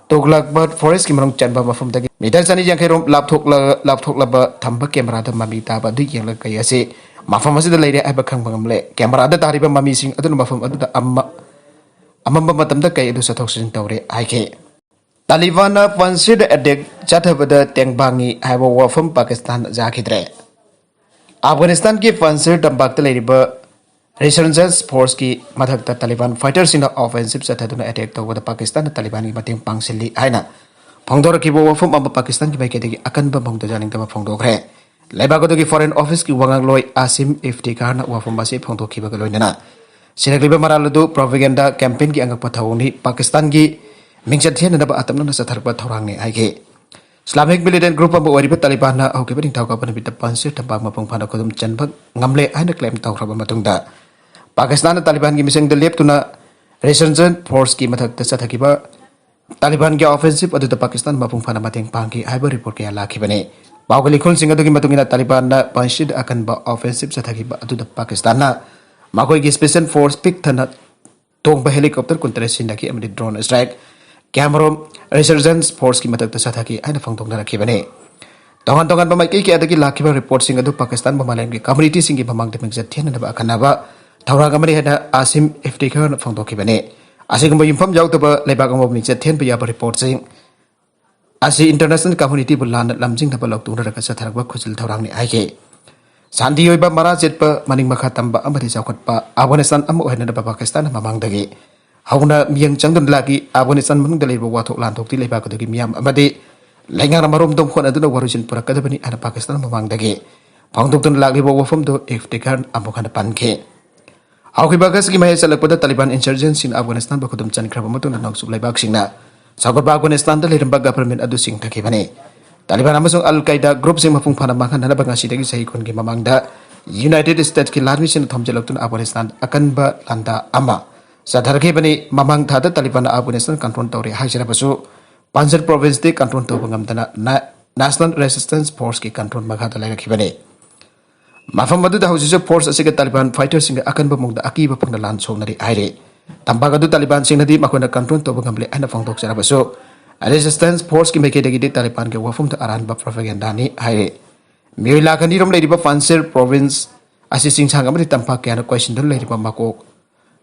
ꯇꯨꯒꯂꯛꯕꯔꯠ ꯐꯣꯔꯦꯁꯀꯤ ꯃꯅꯨꯡ ꯆꯟꯕ ꯃꯐꯝꯗꯒꯤ ꯃꯤꯇꯔ ꯆꯅꯤ ꯌꯥꯡꯈꯩ ꯔꯣꯝ ꯂꯥꯞꯊꯣꯛꯂ-, ꯂꯥꯞꯊꯣꯛꯂꯕ ꯊꯝꯕ ꯀꯦꯃꯦꯔꯥꯗ ꯃꯃꯤ ꯇꯥꯕ ꯑꯗꯨ ꯌꯦꯡꯂꯒ ꯀꯩ ꯑꯁꯤ ꯃꯐꯝ ꯑꯁꯤꯗ ꯂꯩꯔꯦ ꯍꯥꯏꯕ ꯈꯪꯕ ꯉꯝꯂꯦ꯫ ꯀꯦꯃꯦꯔꯥꯗ ꯇꯥꯔꯤꯕ ꯃꯃꯤꯁꯤꯡ ꯑꯗꯨꯅ ꯃꯐꯝ ꯑꯗꯨꯗ ꯑꯃ-, ꯑꯃꯝꯕ ꯃꯇꯝꯗ ꯀꯩ ꯑꯗꯨ ꯆꯠꯊꯣꯛ ꯆꯠꯁꯤꯟ ꯇꯧꯔꯦ ꯍꯥꯏꯈꯤ꯫ ꯇꯥꯂꯤꯕꯥꯟꯅ ꯄꯟꯁꯤꯗ ꯑꯦꯇꯦꯛ ꯆꯠꯊꯕꯗ ꯇꯦꯡꯕꯥꯡꯉꯤ ꯍꯥꯏꯕ ꯋꯥꯐꯝ ꯄꯥꯀꯤꯁꯇꯥꯟ ꯌꯥꯈꯤꯗ꯭ꯔꯦ꯫ ꯑꯐꯒꯥꯅꯤꯁꯇꯥꯟꯒꯤ ꯄꯟꯁꯤꯔ ꯇꯝꯄꯥꯛꯇ ꯂꯩꯔꯤꯕ ꯔꯤꯁꯔꯖꯦꯟꯁ ꯐꯣꯔꯁꯀꯤ ꯃꯊꯛꯇ ꯇꯥꯂꯤꯕꯥꯟ ꯐꯥꯏꯇꯔꯁꯤꯡꯅ ꯑꯣꯐꯦꯟꯁꯤꯞ ꯆꯠꯊꯗꯨꯅ ꯑꯦꯇꯦꯛ ꯇꯧꯕꯗ ꯄꯥꯀꯤꯁꯇꯥꯟꯅ ꯇꯥꯂꯤꯕꯥꯟꯒꯤ ꯃꯇꯦꯡ ꯄꯥꯡꯁꯤꯜꯂꯤ ꯍꯥꯏꯅ ꯐꯣꯡꯗꯣꯔꯛꯈꯤꯕ ꯋꯥꯐꯝ ꯑꯃ ꯄꯥꯀꯤꯁꯇꯥꯟꯒꯤ ꯃꯥꯏꯀꯩꯗꯒꯤ ꯑꯀꯟꯕ ꯃꯑꯣꯡꯗ ꯌꯥꯅꯤꯡꯗꯕ ꯐꯣꯡꯗꯣꯛꯈ꯭ꯔꯦ꯫ ꯂꯩꯕꯥꯛ ꯑꯗꯨꯒꯤ ꯐꯣꯔꯦꯟ ꯑꯣꯐꯤꯁꯀꯤ ꯋꯥꯉꯥꯡꯂꯣꯏ ꯑꯥꯁꯤꯝ ꯏꯐꯇꯤꯈꯥꯔꯅ ꯋꯥꯐꯝ ꯑꯁꯤ ꯐꯣꯡꯗꯣꯛꯈꯤꯕꯒ ꯂꯣꯏꯅꯅ ꯁꯤꯔꯛꯂꯤꯕ ꯃꯔꯥꯜ ꯑꯗꯨ ꯄ꯭ꯔꯣꯄꯦꯒꯦꯟꯗꯥ ꯀꯦꯝꯄꯦꯟꯒꯤ ꯑꯉꯛꯄ ꯊꯧꯑꯣꯡꯅꯤ, ꯄꯥꯀꯤꯁꯇꯥꯟꯒꯤ ꯃꯤꯡꯆꯠ ꯊꯤꯍꯟꯅꯕ ꯑꯇꯝꯅꯅ ꯆꯠꯊꯔꯛꯄ ꯊꯧꯔꯥꯡꯅꯤ ꯍꯥꯏꯈꯤ꯫ ꯏꯁꯂꯥꯃꯤꯛ ꯃꯤꯂꯤꯇꯦꯟ ꯒ꯭ꯔꯨꯞ ꯑꯃ ꯑꯣꯏꯔꯤꯕ ꯇꯥꯂꯤꯕꯥꯟꯅ ꯍꯧꯈꯤꯕ ꯅꯤꯡꯊꯧꯀꯥꯕ ꯅꯨꯃꯤꯠꯇ ꯄꯟꯁꯤꯔ ꯇꯝꯄꯥꯛ ꯃꯄꯨꯡ ꯐꯥꯅ ꯈꯨꯗꯨꯝ ꯆꯟꯕ ꯉꯝꯂꯦ ꯍꯥꯏꯅ ꯀ꯭ꯂꯦꯝ ꯇꯧꯈ꯭ꯔꯕ ꯃꯇꯨꯡꯗ, ꯄꯥꯀꯤꯁꯇꯥꯟꯅ ꯇꯥꯂꯤꯕꯥꯟꯒꯤ ꯃꯤꯆꯪꯗ ꯂꯦꯞꯇꯨꯅ ꯔꯤꯁꯔꯖꯦꯟꯁ ꯐꯣꯔꯁꯀꯤ ꯃꯊꯛꯇ ꯆꯠꯊꯈꯤꯕ ꯇꯥꯂꯤꯕꯥꯟꯒꯤ ꯑꯣꯐꯦꯟꯁꯤꯞ ꯑꯗꯨꯗ ꯄꯥꯀꯤꯁꯇꯥꯟ ꯃꯄꯨꯡ ꯐꯥꯅ ꯃꯇꯦꯡ ꯄꯥꯡꯈꯤ ꯍꯥꯏꯕ ꯔꯤꯄꯣꯔꯠ ꯀꯌꯥ ꯂꯥꯛꯈꯤꯕꯅꯤ꯫ ꯄꯥꯎꯒꯤ ꯂꯤꯈꯨꯜꯁꯤꯡ ꯑꯗꯨꯒꯤ ꯃꯇꯨꯡ ꯏꯟꯅ, ꯇꯥꯂꯤꯕꯥꯟꯅ ꯄꯟꯁꯤꯗ ꯑꯀꯟꯕ ꯑꯣꯐꯦꯟꯁꯤꯞ ꯆꯠꯊꯈꯤꯕ ꯑꯗꯨꯗ ꯄꯥꯀꯤꯁꯇꯥꯟꯅ ꯃꯈꯣꯏꯒꯤ ꯁ꯭ꯄꯦꯁꯤꯌꯦꯜ ꯐꯣꯔꯁ ꯄꯤꯛ ꯊꯟꯅ ꯊꯣꯡꯕ ꯍꯦꯂꯤꯀꯣꯞꯇꯔ ꯀꯨꯟꯇꯔꯦꯠ ꯁꯤꯖꯤꯟꯅꯈꯤ ꯑꯃꯗꯤ ꯗ꯭ꯔꯣꯟ ꯁ꯭ꯇ꯭ꯔꯥꯏꯛ ꯀꯌꯥꯃꯔꯨꯝ ꯔꯤꯁꯔꯖꯦꯟꯁ ꯐꯣꯔꯁꯀꯤ ꯃꯊꯛꯇ ꯆꯠꯊꯈꯤ ꯍꯥꯏꯅ ꯐꯣꯡꯗꯣꯛꯅꯔꯛꯈꯤꯕꯅꯤ꯫ ꯇꯣꯉꯥꯟ ꯇꯣꯉꯥꯟꯕ ꯃꯥꯏꯀꯩ ꯀꯌꯥꯗꯒꯤ ꯂꯥꯛꯈꯤꯕ ꯔꯤꯄꯣꯔꯠꯁꯤꯡ ꯑꯗꯨ ꯄꯥꯀꯤꯁꯇꯥꯟꯕꯨ ꯃꯥꯂꯦꯝꯒꯤ ꯀꯝꯃꯨꯅꯤꯇꯤꯁꯤꯡꯒꯤ ꯃꯃꯥꯡꯗ ꯃꯤꯡꯆꯠ ꯊꯤꯍꯟꯅꯕ ꯑꯈꯟꯅꯕ ꯊꯧꯔꯥꯡ ꯑꯃꯅꯤ ꯍꯥꯏꯅ ꯑꯥꯁꯤꯝ ꯏꯐꯇꯤꯈꯥꯔꯅ ꯐꯣꯡꯗꯣꯛꯈꯤꯕꯅꯤ꯫ ꯑꯁꯤꯒꯨꯝꯕ ꯌꯨꯝꯐꯝ ꯌꯥꯎꯗꯕ ꯂꯩꯕꯥꯛ ꯑꯃꯕꯨ ꯃꯤꯡꯆꯠ ꯊꯤꯍꯟꯕ ꯌꯥꯕ ꯔꯤꯄꯣꯔꯠꯁꯤꯡ ꯑꯁꯤ ꯏꯟꯇꯔꯅꯦꯁꯅꯦꯜ ꯀꯝꯃꯨꯅꯤꯇꯤꯕꯨ ꯂꯥꯟꯅ ꯂꯝꯖꯤꯡꯅꯕ ꯂꯧꯊꯣꯛꯅꯔꯒ ꯆꯠꯊꯔꯛꯄ ꯈꯨꯖꯤꯜ ꯊꯧꯔꯥꯡꯅꯤ ꯍꯥꯏꯈꯤ꯫ ꯁꯥꯟꯇꯤ ꯑꯣꯏꯕ, ꯃꯔꯥ ꯆꯦꯠꯄ, ꯃꯅꯤꯡ ꯃꯈꯥ ꯇꯝꯕ ꯑꯃꯗꯤ ꯆꯥꯎꯈꯠꯄ ꯑꯐꯒꯥꯅꯤꯁꯇꯥꯟ ꯑꯃ ꯑꯣꯏꯍꯟꯅꯕ ꯄꯥꯀꯤꯁꯇꯥꯟꯅ ꯃꯃꯥꯡꯗꯒꯤ ꯍꯧꯅ ꯃꯤꯠꯌꯦꯡ ꯆꯪꯗꯨꯅ ꯂꯥꯛꯂꯤ꯫ ꯑꯐꯒꯥꯅꯤꯁꯇꯥꯟ ꯃꯅꯨꯡꯗ ꯂꯩꯔꯤꯕ ꯋꯥꯊꯣꯛ ꯂꯥꯟꯊꯣꯛꯇꯤ ꯂꯩꯕꯥꯛ ꯑꯗꯨꯒꯤ ꯃꯤꯌꯥꯝ ꯑꯃꯗꯤ ꯂꯩꯉꯥꯛꯅ ꯃꯔꯣꯝꯗꯣꯝ ꯍꯣꯠꯅꯗꯨꯅ ꯋꯥꯔꯣꯏꯁꯤꯟ ꯄꯨꯔꯛꯀꯗꯕꯅꯤ ꯍꯥꯏꯅ ꯄꯥꯀꯤꯁꯇꯥꯟ ꯃꯃꯥꯡꯗꯒꯤ ꯐꯣꯡꯗꯣꯛꯇꯨꯅ ꯂꯥꯛꯂꯤꯕ ꯋꯥꯐꯝꯗꯨ ꯏꯐꯇꯤꯈꯥꯔ ꯑꯃꯨꯛ ꯍꯟꯅ ꯄꯟꯈꯤ꯫ ꯍꯧꯈꯤꯕ ꯑꯥꯒꯁꯀꯤ ꯃꯍꯩ ꯆꯠꯂꯛꯄꯗ ꯇꯥꯂꯤꯕꯥꯟ ꯏꯟꯁꯔꯖꯦꯟꯁꯤꯡꯅ ꯑꯐꯒꯥꯅꯤꯁꯇꯥꯟꯕꯨ ꯈꯨꯗꯨꯝ ꯆꯟꯈ꯭ꯔꯕ ꯃꯇꯨꯡꯗ ꯅꯣꯡꯆꯨꯞ ꯂꯩꯕꯥꯛꯁꯤꯡꯅ ꯆꯥꯎꯈꯠꯄ ꯑꯐꯒꯥꯅꯤꯁꯇꯥꯟꯗ ꯂꯩꯔꯝꯕ ꯒꯚꯔꯟꯃꯦꯟ ꯑꯗꯨ ꯆꯤꯡꯊꯈꯤꯕꯅꯤ꯫ ꯇꯥꯂꯤꯕꯥꯟ ꯑꯃꯁꯨꯡ ꯑꯜ ꯀꯥꯏꯗꯥ ꯒ꯭ꯔꯨꯞꯁꯤꯡ ꯃꯄꯨꯡ ꯐꯥꯅ ꯃꯥꯡꯍꯟꯅꯅꯕ ꯉꯁꯤꯗꯒꯤ ꯆꯍꯤ ꯀꯨꯟꯒꯤ ꯃꯃꯥꯡꯗ ꯌꯨꯅꯥꯏꯇꯦꯗ ꯁ꯭ꯇꯦꯠꯁꯀꯤ ꯂꯥꯟꯃꯤꯁꯤꯡꯅ ꯊꯣꯝꯖꯤꯜꯂꯛꯇꯨꯅ ꯑꯐꯒꯥꯅꯤꯁꯇꯥꯟꯗ ꯑꯀꯟꯕ ꯂꯥꯟꯗꯥ ꯑꯃ ꯆꯠꯊꯔꯛꯈꯤꯕꯅꯤ꯫ ꯃꯃꯥꯡ ꯊꯥꯗ ꯇꯥꯂꯤꯕꯥꯟꯅ ꯑꯐꯒꯥꯅꯤꯁꯇꯥꯟ ꯀꯟꯇ꯭ꯔꯣꯜ ꯇꯧꯔꯦ ꯍꯥꯏꯖꯔꯕꯁꯨ, ꯄꯟꯖꯥꯕ ꯄ꯭ꯔꯣꯚꯤꯟꯁꯇꯤ ꯀꯟꯇ꯭ꯔꯣꯜ ꯇꯧꯕ ꯉꯝꯗꯅ ꯅꯦ-, ꯅꯦꯁꯅꯦꯜ ꯔꯦꯁꯤꯁꯇꯦꯟꯁ ꯐꯣꯔꯁꯀꯤ ꯀꯟꯇ꯭ꯔꯣꯜ ꯃꯈꯥꯗ ꯂꯩꯔꯛꯈꯤꯕꯅꯤ꯫ ꯃꯐꯝ ꯑꯗꯨꯗ ꯍꯧꯖꯤꯛꯁꯨ ꯐꯣꯔꯁ ꯑꯁꯤꯒ ꯇꯥꯂꯤꯕꯥꯟ ꯐꯥꯏꯇꯔꯁꯤꯡꯒ ꯑꯀꯟꯕ ꯃꯑꯣꯡꯗ ꯑꯀꯤꯕ ꯐꯪꯅ ꯂꯥꯟ ꯁꯣꯛꯅꯔꯤ ꯍꯥꯏꯔꯤ꯫ ꯇꯝꯄꯥꯛ ꯑꯗꯨ ꯇꯥꯂꯤꯕꯥꯟꯁꯤꯡꯅꯗꯤ ꯃꯈꯣꯏꯅ ꯀꯟꯇ꯭ꯔꯣꯜ ꯇꯧꯕ ꯉꯝꯂꯦ ꯍꯥꯏꯅ ꯐꯣꯡꯗꯣꯛꯆꯔꯕꯁꯨ, ꯔꯦꯁꯤꯁꯇꯦꯟꯁ ꯐꯣꯔꯁꯀꯤ ꯃꯥꯏꯀꯩꯗꯒꯤꯗꯤ ꯇꯥꯂꯤꯕꯥꯟꯒꯤ ꯋꯥꯐꯝꯗꯨ ꯑꯔꯥꯟꯕ ꯄ꯭ꯔꯣꯄꯥꯒꯦꯟꯗꯥꯅꯤ ꯍꯥꯏꯔꯤ꯫ ꯃꯤꯑꯣꯏ ꯂꯥꯈ ꯑꯅꯤ ꯔꯣꯝ ꯂꯩꯔꯤꯕ ꯄꯟꯖꯥꯕ ꯄ꯭ꯔꯣꯚꯤꯟꯁ ꯑꯁꯤ ꯆꯤꯡꯁꯥꯡ ꯑꯃꯗꯤ ꯇꯝꯄꯥꯛ ꯀꯌꯥꯅ ꯀꯣꯏꯁꯤꯟꯗꯨꯅ ꯂꯩꯔꯤꯕ ꯃꯀꯣꯛ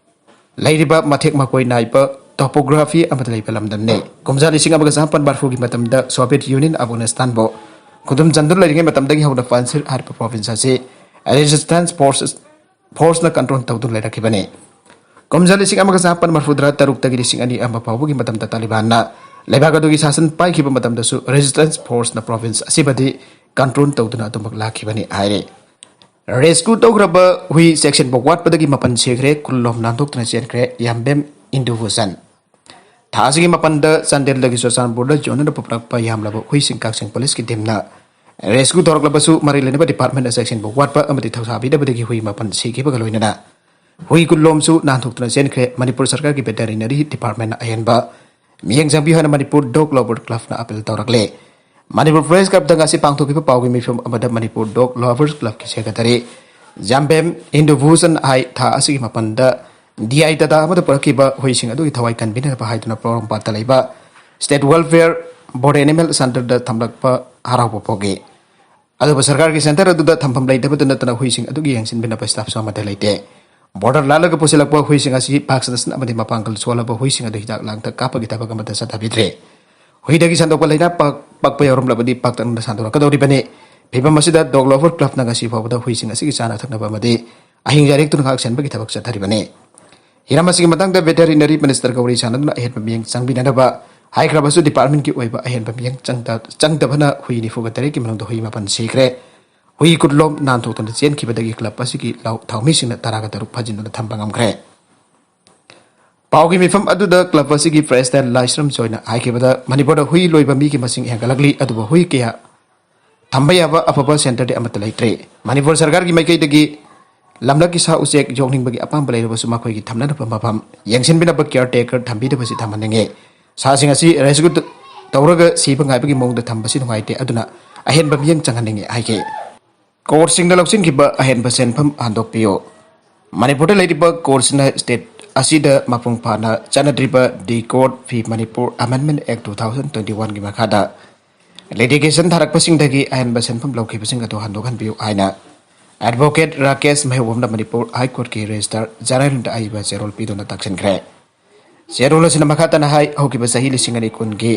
ꯂꯩꯔꯤꯕ ꯃꯊꯦꯛ ꯃꯀꯣꯏ ꯅꯥꯏꯕ ꯇꯣꯄꯣꯒ꯭ꯔꯥꯐꯤ ꯑꯃꯗ ꯂꯩꯕ ꯂꯝꯗꯝꯅꯤ꯫ ꯀꯨꯝꯖꯥ ꯂꯤꯁꯤꯡ ꯑꯃꯒ ꯆꯃꯥꯄꯟ ꯃꯔꯐꯨꯒꯤ ꯃꯇꯝꯗ ꯁꯣꯚꯤꯌꯦꯠ ꯌꯨꯅꯤꯌꯟ ꯑꯐꯒꯥꯅꯤꯁꯇꯥꯟꯕꯨ ꯈꯨꯗꯨꯝ ꯆꯟꯗꯨꯅ ꯂꯩꯔꯤꯉꯩ ꯃꯇꯝꯗꯒꯤ ꯍꯧꯅ ꯄꯟꯖꯥꯕ ꯍꯥꯏꯔꯤꯕ ꯄ꯭ꯔꯣꯚꯤꯟꯁ ꯑꯁꯤ ꯔꯦꯁꯤꯁꯇꯦꯟꯁ ꯐꯣꯔꯁ, ꯐꯣꯔꯁꯅ ꯀꯟꯇ꯭ꯔꯣꯜ ꯇꯧꯗꯨꯅ ꯂꯩꯔꯛꯈꯤꯕꯅꯤ꯫ ꯀꯨꯝꯖꯥ ꯂꯤꯁꯤꯡ ꯑꯃꯒ ꯆꯃꯥꯄꯟ ꯃꯔꯐꯨꯇꯔꯥ ꯇꯔꯨꯛꯇꯒꯤ ꯂꯤꯁꯤꯡ ꯑꯅꯤ ꯑꯃ ꯐꯥꯎꯕꯒꯤ ꯃꯇꯝꯗ ꯇꯥꯂꯤꯕꯥꯟꯅ ꯂꯩꯕꯥꯛ ꯑꯗꯨꯒꯤ ꯁꯥꯁꯟ ꯄꯥꯏꯈꯤꯕ ꯃꯇꯝꯗꯁꯨ ꯔꯦꯁꯤꯁꯇꯦꯟꯁ ꯐꯣꯔꯁꯅ ꯄ꯭ꯔꯣꯚꯤꯟꯁ ꯑꯁꯤꯕꯨꯗꯤ ꯀꯟꯇ꯭ꯔꯣꯜ ꯇꯧꯗꯨꯅ ꯑꯗꯨꯃꯛ ꯂꯥꯛꯈꯤꯕꯅꯤ ꯍꯥꯏꯔꯤ꯫ ꯔꯦꯁꯀ꯭ꯌꯨ ꯇꯧꯈ꯭ꯔꯕ ꯍꯨꯏ ꯆꯦꯛꯁꯤꯟꯕ ꯋꯥꯠꯄꯗꯒꯤ ꯃꯥꯄꯟ ꯁꯤꯈ꯭ꯔꯦ, ꯈꯨꯜꯂꯣꯝ ꯅꯥꯟꯊꯣꯛꯇꯨꯅ ꯆꯦꯟꯈ꯭ꯔꯦ, ꯌꯥꯝꯕꯦꯝ ꯏꯟꯗꯨꯚꯨꯁꯟ꯫ ꯊꯥ ꯑꯁꯤꯒꯤ ꯃꯥꯄꯟꯗ ꯆꯥꯟꯗꯦꯜꯗꯒꯤ ꯆꯨꯔꯆꯥꯟꯄꯨꯔꯗ ꯌꯣꯟꯅꯅꯕ ꯄꯨꯔꯛꯄ ꯌꯥꯝꯂꯕ ꯍꯨꯏꯁꯤꯡ ꯀꯛꯆꯤꯡ ꯄꯨꯂꯤꯁꯀꯤ ꯇꯤꯝꯅ ꯔꯦꯁꯀ꯭ꯌꯨ ꯇꯧꯔꯛꯂꯕꯁꯨ, ꯃꯔꯤ ꯂꯩꯅꯕ ꯗꯤꯄꯥꯔꯠꯃꯦꯟꯅ ꯆꯦꯛꯁꯤꯟꯕ ꯋꯥꯠꯄ ꯑꯃꯗꯤ ꯊꯧꯁꯥꯕꯤꯗꯕꯗꯒꯤ ꯍꯨꯏ ꯃꯥꯄꯟ ꯁꯤꯈꯤꯕꯒ ꯂꯣꯏꯅꯅ ꯍꯨꯏ ꯈꯨꯜꯂꯣꯝꯁꯨ ꯅꯥꯟꯊꯣꯛꯇꯨꯅ ꯆꯦꯟꯈ꯭ꯔꯦ꯫ ꯃꯅꯤꯄꯨꯔ ꯁꯔꯀꯥꯔꯒꯤ ꯚꯦꯇꯦꯔꯤꯅꯔꯤ ꯗꯤꯄꯥꯔꯠꯃꯦꯟꯅ ꯑꯍꯦꯟꯕ ꯃꯤꯠꯌꯦꯡ ꯆꯪꯕꯤꯌꯨ ꯍꯥꯏꯅ ꯃꯅꯤꯄꯨꯔ ꯗꯣꯒ ꯂꯚꯔ ꯀ꯭ꯂꯕꯅ ꯑꯄꯤꯜ ꯇꯧꯔꯛꯂꯦ꯫ ꯃꯅꯤꯄꯨꯔ ꯄ꯭ꯔꯦꯁ ꯀ꯭ꯂꯕꯇ ꯉꯁꯤ ꯄꯥꯡꯊꯣꯛꯈꯤꯕ ꯄꯥꯎꯒꯤ ꯃꯤꯐꯝ ꯑꯃꯗ ꯃꯅꯤꯄꯨꯔ ꯗꯣꯒ ꯂꯚꯔꯁ ꯀ꯭ꯂꯕꯀꯤ ꯁꯦꯀ꯭ꯔꯦꯇꯔꯤ ꯖꯥꯝꯕꯦꯝ ꯏꯟꯗꯨꯚꯨꯁꯟ ꯍꯥꯏ ꯊꯥ ꯑꯁꯤꯒꯤ ꯃꯥꯄꯟꯗ ꯗꯤ ꯑꯥꯏ ꯇꯥꯇꯥ ꯑꯃꯗ ꯄꯨꯔꯛꯈꯤꯕ ꯍꯨꯏꯁꯤꯡ ꯑꯗꯨꯒꯤ ꯊꯋꯥꯏ ꯀꯟꯕꯤꯅꯕ ꯍꯥꯏꯗꯨꯅ ꯄꯣꯔꯣꯝꯄꯥꯠꯇ ꯂꯩꯕ ꯁ꯭ꯇꯦꯠ ꯋꯦꯜꯐꯤꯌꯔ ꯕꯣꯔꯗ ꯑꯦꯅꯤꯃꯦꯜ ꯁꯦꯟꯇꯔꯗ ꯊꯝꯂꯛꯄ ꯍꯔꯥꯎꯕ ꯐꯥꯎꯈꯤ꯫ ꯑꯗꯨꯕꯨ ꯁꯔꯀꯥꯔꯒꯤ ꯁꯦꯟꯇꯔ ꯑꯗꯨꯗ ꯊꯝꯐꯝ ꯂꯩꯇꯕꯇ ꯅꯠꯇꯅ ꯍꯨꯏꯁꯤꯡ ꯑꯗꯨꯒꯤ ꯌꯦꯡꯁꯤꯟꯕꯤꯅꯕ ꯁ꯭ꯇꯥꯐꯁꯨ ꯑꯃꯠꯇ ꯂꯩꯇꯦ꯫ ꯕꯣꯔꯗꯔ ꯂꯥꯜꯂꯒ ꯄꯨꯁꯤꯜꯂꯛꯄ ꯍꯨꯏꯁꯤꯡ ꯑꯁꯤ ꯚꯦꯛꯁꯤꯅꯦꯁꯟ ꯑꯃꯗꯤ ꯃꯄꯥꯡꯒꯜ ꯁꯣꯜꯂꯕ ꯍꯨꯏꯁꯤꯡ ꯑꯗꯨ ꯍꯤꯗꯥꯛ ꯂꯥꯡꯊꯛ ꯀꯥꯞꯄꯒꯤ ꯊꯕꯛ ꯑꯃꯠꯇ ꯆꯠꯊꯕꯤꯗ꯭ꯔꯦ꯫ ꯍꯨꯏꯗꯒꯤ ꯁꯟꯗꯣꯛꯄ ꯂꯥꯏꯅꯥ ꯄꯛ-, ꯄꯛꯄ ꯌꯥꯎꯔꯝꯂꯕꯗꯤ ꯄꯥꯛꯇꯛꯅꯅ ꯁꯟꯗꯣꯔꯛꯀꯗꯧꯔꯤꯕꯅꯤ꯫ ꯐꯤꯕꯝ ꯑꯁꯤꯗ ꯗꯣꯒ ꯂꯚꯔ ꯀ꯭ꯂꯕꯅ ꯉꯁꯤ ꯐꯥꯎꯕꯗ ꯍꯨꯏꯁꯤꯡ ꯑꯁꯤꯒꯤ ꯆꯥꯅ ꯊꯛꯅꯕ ꯑꯃꯗꯤ ꯑꯍꯤꯡ ꯌꯥꯔꯦꯛꯇꯨꯅ ꯉꯥꯛ ꯁꯦꯟꯕꯒꯤ ꯊꯕꯛ ꯆꯠꯊꯔꯤꯕꯅꯤ꯫ ꯍꯤꯔꯝ ꯑꯁꯤꯒꯤ ꯃꯇꯥꯡꯗ ꯚꯦꯇꯦꯔꯤꯅꯔꯤ ꯃꯤꯅꯤꯁꯇꯔꯒ ꯋꯥꯔꯤ ꯁꯥꯟꯅꯗꯨꯅ ꯑꯍꯦꯟꯕ ꯃꯤꯠꯌꯦꯡ ꯆꯪꯕꯤꯅꯅꯕ ꯍꯥꯏꯈ꯭ꯔꯕꯁꯨ, ꯗꯤꯄꯥꯔꯠꯃꯦꯟꯒꯤ ꯑꯣꯏꯕ ꯑꯍꯦꯟꯕ ꯃꯤꯠꯌꯦꯡ ꯆꯪꯗ-, ꯆꯪꯗꯕꯅ ꯍꯨꯏ ꯅꯤꯐꯨꯒ ꯇꯔꯦꯠꯀꯤ ꯃꯅꯨꯡꯗ ꯍꯨꯏ ꯃꯥꯄꯟ ꯁꯤꯈ꯭ꯔꯦ꯫ ꯍꯨꯏ ꯀꯨꯟꯂꯣꯝ ꯅꯥꯟꯊꯣꯛꯇꯨꯅ ꯆꯦꯟꯈꯤꯕꯗꯒꯤ ꯀ꯭ꯂꯕ ꯑꯁꯤꯒꯤ ꯂꯥꯎ ꯊꯥꯎꯃꯤꯁꯤꯡꯅ ꯇꯔꯥꯒ ꯇꯔꯨꯛ ꯐꯥꯖꯤꯟꯗꯨꯅ ꯊꯝꯕ ꯉꯝꯈ꯭ꯔꯦ꯫ ꯄꯥꯎꯒꯤ ꯃꯤꯐꯝ ꯑꯗꯨꯗ ꯀ꯭ꯂꯕ ꯑꯁꯤꯒꯤ ꯄ꯭ꯔꯦꯁꯤꯗꯦꯟ ꯂꯥꯏꯁ꯭ꯔꯝ ꯖꯣꯏꯅ ꯍꯥꯏꯈꯤꯕꯗ, ꯃꯅꯤꯄꯨꯔꯗ ꯍꯨꯏ ꯂꯣꯏꯕ ꯃꯤꯒꯤ ꯃꯁꯤꯡ ꯍꯦꯟꯒꯠꯂꯛꯂꯤ, ꯑꯗꯨꯕꯨ ꯍꯨꯏ ꯀꯌꯥ ꯊꯝꯕ ꯌꯥꯕ ꯑꯐꯕ ꯁꯦꯟꯇꯔꯗꯤ ꯑꯃꯠꯇ ꯂꯩꯇ꯭ꯔꯦ꯫ ꯃꯅꯤꯄꯨꯔ ꯁꯔꯀꯥꯔꯒꯤ ꯃꯥꯏꯀꯩꯗꯒꯤ ꯂꯝꯂꯛꯀꯤ ꯁꯥ ꯎꯆꯦꯛ ꯌꯣꯛꯅꯤꯡꯕꯒꯤ ꯑꯄꯥꯝꯕ ꯂꯩꯔꯕꯁꯨ ꯃꯈꯣꯏꯒꯤ ꯊꯝꯅꯅꯕ ꯃꯐꯝ ꯌꯦꯡꯁꯤꯟꯕꯤꯅꯕ ꯀꯤꯌꯔ ꯇꯦꯀꯔ ꯊꯝꯕꯤꯗꯕꯁꯤ ꯊꯝꯍꯟꯅꯤꯡꯉꯤ꯫ ꯁꯥꯁꯤꯡ ꯑꯁꯤ ꯔꯦꯁꯀ꯭ꯌꯨ ꯇꯧꯔꯒ ꯁꯤꯕ ꯉꯥꯏꯕꯒꯤ ꯃꯑꯣꯡꯗ ꯊꯝꯕꯁꯤ ꯅꯨꯡꯉꯥꯏꯇꯦ, ꯑꯗꯨꯅ ꯑꯍꯦꯟꯕ ꯃꯤꯠꯌꯦꯡ ꯆꯪꯍꯟꯅꯤꯡꯉꯤ ꯍꯥꯏꯈꯤ꯫ ꯀꯣꯔꯠꯁꯤꯡꯅ ꯂꯧꯁꯤꯟꯈꯤꯕ ꯑꯍꯦꯟꯕ ꯁꯦꯟꯐꯝ ꯍꯟꯗꯣꯛꯄꯤꯌꯨ꯫ ꯃꯅꯤꯄꯨꯔꯗ ꯂꯩꯔꯤꯕ ꯀꯣꯔꯠꯁꯤꯡꯅ ꯁ꯭ꯇꯦꯠ ꯑꯁꯤꯗ ꯃꯄꯨꯡ ꯐꯥꯅ ꯆꯠꯅꯗ꯭ꯔꯤꯕ ꯗꯤ ꯀꯣꯔꯠ ꯐꯤ ꯃꯅꯤꯄꯨꯔ ꯑꯃꯦꯟꯗꯃꯦꯟ ꯑꯦꯛ ꯇꯨ ꯊꯥꯎꯖꯟ ꯇ꯭ꯋꯦꯟꯇꯤ ꯋꯥꯟꯒꯤ ꯃꯈꯥꯗ ꯂꯤꯇꯤꯒꯦꯁꯟ ꯊꯥꯔꯛꯄꯁꯤꯡꯗꯒꯤ ꯑꯍꯦꯟꯕ ꯁꯦꯟꯐꯝ ꯂꯧꯈꯤꯕꯁꯤꯡ ꯑꯗꯨ ꯍꯟꯗꯣꯛꯍꯟꯕꯤꯌꯨ ꯍꯥꯏꯅ ꯑꯦꯗꯚꯣꯀꯦꯠ ꯔꯥꯀꯦꯁ ꯃꯩꯍꯧꯕꯝꯅ ꯃꯅꯤꯄꯨꯔ ꯍꯥꯏ ꯀꯣꯔꯠꯀꯤ ꯔꯦꯖꯤꯁꯇ꯭ꯔ ꯖꯦꯅꯔꯦꯜꯗ ꯑꯏꯕ ꯆꯦꯔꯣꯜ ꯄꯤꯗꯨꯅ ꯇꯛꯁꯤꯟꯈ꯭ꯔꯦ꯫ ꯆꯦꯔꯣꯜ ꯑꯁꯤꯅ ꯃꯈꯥ ꯇꯥꯅ ꯍꯥꯏ, ꯍꯧꯈꯤꯕ ꯆꯍꯤ ꯂꯤꯁꯤꯡ ꯑꯅꯤ ꯀꯨꯟꯒꯤ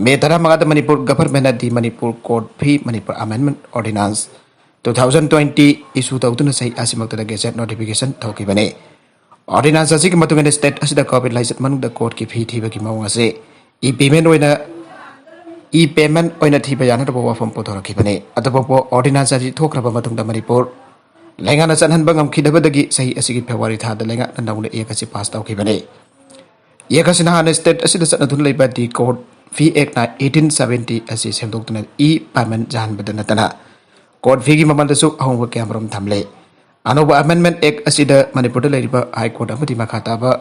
ꯃꯦ ꯇꯔꯥꯃꯉꯥꯗ ꯃꯅꯤꯄꯨꯔ ꯒꯚꯔꯟꯃꯦꯟꯅ the Manipur court fee Manipur amendment ordinance two thousand twenty issue ꯇꯧꯗꯨꯅ ꯆꯍꯤ ꯑꯁꯤꯃꯛꯇꯗ ꯒꯦꯖꯦꯠ ꯅꯣꯇꯤꯐꯤꯀꯦꯁꯟ ꯊꯣꯛꯈꯤꯕꯅꯤ꯫ ꯑꯣꯔꯗꯤꯅꯥꯟꯁ ꯑꯁꯤꯒꯤ ꯃꯇꯨꯡ ꯏꯟꯅ ꯁ꯭ꯇꯦꯠ ꯑꯁꯤꯗ ꯀꯣꯚꯤꯗ ꯂꯥꯏꯆꯠ ꯃꯅꯨꯡꯗ ꯀꯣꯔꯠꯀꯤ ꯐꯤ ꯊꯤꯕꯒꯤ ꯃꯑꯣꯡ ꯑꯁꯤ ꯏ ꯄꯦꯃꯦꯟ ꯑꯣꯏꯅ, ꯏ ꯄꯦꯃꯦꯟ ꯑꯣꯏꯅ ꯊꯤꯕ ꯌꯥꯅꯅꯕ ꯋꯥꯐꯝ ꯄꯨꯊꯣꯔꯛꯈꯤꯕꯅꯤ꯫ ꯑꯗꯨꯐꯥꯎꯕ ꯑꯣꯔꯗꯤꯅꯥꯟꯁ ꯑꯁꯤ ꯊꯣꯛꯈ꯭ꯔꯕ ꯃꯇꯨꯡꯗ ꯃꯅꯤꯄꯨꯔ ꯂꯩꯉꯥꯛꯅ ꯆꯠꯍꯟꯕ ꯉꯝꯈꯤꯗꯕꯗꯒꯤ ꯆꯍꯤ ꯑꯁꯤꯒꯤ ꯐꯦꯕ꯭ꯔꯨꯋꯥꯔꯤ ꯊꯥꯗ ꯂꯩꯉꯥꯛꯅ ꯅꯧꯅ ꯑꯦꯛ ꯑꯁꯤ ꯄꯥꯁ ꯇꯧꯈꯤꯕꯅꯤ꯫ ꯑꯦꯛ ꯑꯁꯤꯅ ꯍꯥꯟꯅ ꯁ꯭ꯇꯦꯠ ꯑꯁꯤꯗ ꯆꯠꯅꯗꯨꯅ ꯂꯩꯕ ꯗꯤ ꯀꯣꯔꯠ ꯐꯤ ꯑꯦꯛ ꯑꯩꯠꯇꯤꯟ ꯁꯕꯦꯟꯇꯤ ꯑꯁꯤ ꯁꯦꯝꯗꯣꯛꯇꯨꯅ ꯏ ꯄꯦꯃꯦꯟ ꯌꯥꯍꯟꯕꯗ ꯅꯠꯇꯅ ꯀꯣꯔꯠ ꯐꯤꯒꯤ ꯃꯃꯜꯗꯁꯨ ꯑꯍꯣꯡꯕ ꯀꯌꯥꯃꯔꯨꯝ ꯊꯝꯂꯦ꯫ ꯑꯅꯧꯕ ꯑꯃꯦꯟꯗꯃꯦꯟ ꯑꯦꯛ ꯑꯁꯤꯗ ꯃꯅꯤꯄꯨꯔꯗ ꯂꯩꯔꯤꯕ ꯍꯥꯏ ꯀꯣꯔꯠ ꯑꯃꯗꯤ ꯃꯈꯥ ꯇꯥꯕ